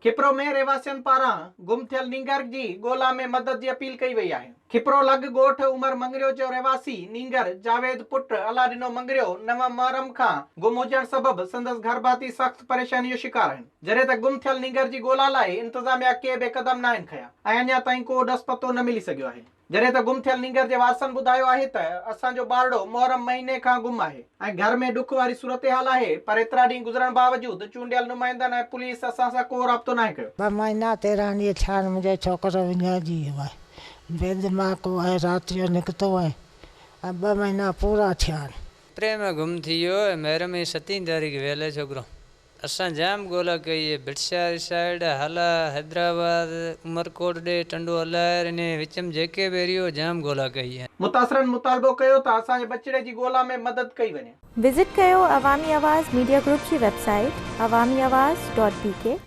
کپرو ۾ رهواسين پاران گم ٿيل نينگر جي ڳولا ۾ مدد جي اپيل ڪئي وئي آهي. کپرو لڳ ڳوٺ عمر مڱريو جو رهواسي نينگر جاويد پٽ الله ڏنو مڱريو نو محرم کان گم هجڻ سبب سندس گهرڀاتي سخت پريشاني جو شڪار آهن. جڏهن ته گم ٿيل نينگر جي ڳولا لاء انتظاميا ڪي به قدم ناهن کنيا ۽ اڃا تائين ڪو ڏس پتو نه ملي سگهيو آهي. جڏهن ته گم ٿيل نينگر جي وارثن ٻڌايو آهي ته اسان جو ٻارڙو محرم مهيني کان گم آهي ۽ گهر ۾ ڏک واري صورتحال آهي پر ايترا ڏينهن گذرڻ باوجود چونڊيل نمائندن ۽ پوليس اسان سان ڪو رابطو ناهي ڪيو. ٻه مهينا 13 ڏينهن ٿيا آهن منهنجو ڇوڪرو وڃائجي ويو آهي بي دماغو آهي رات جو نڪتو آهي ۽ ٻه مهينا پورا ٿيا آهن. پريم گم ٿي ويو ۽ محرم جي ستين تاريخ ويل آهي ڇوڪرو. اسان جام ڳولا ڪئي اهي ڀٽشاهه سائيڊ، هالا، حيدرآباد، عمرڪوٽ ڏي، ٽنڊو الهيار انهي وچ م جيڪي به ايريو هو جام ڳولا ڪئي اهي. متاثرن مطالبو ڪيو ته اسان جي ٻچڙي جي ڳولا ۾ مدد ڪئي وڃي. وزٽ ڪيو عوامي آواز ميڊيا گروپ جي website Awami Awaz dot B K.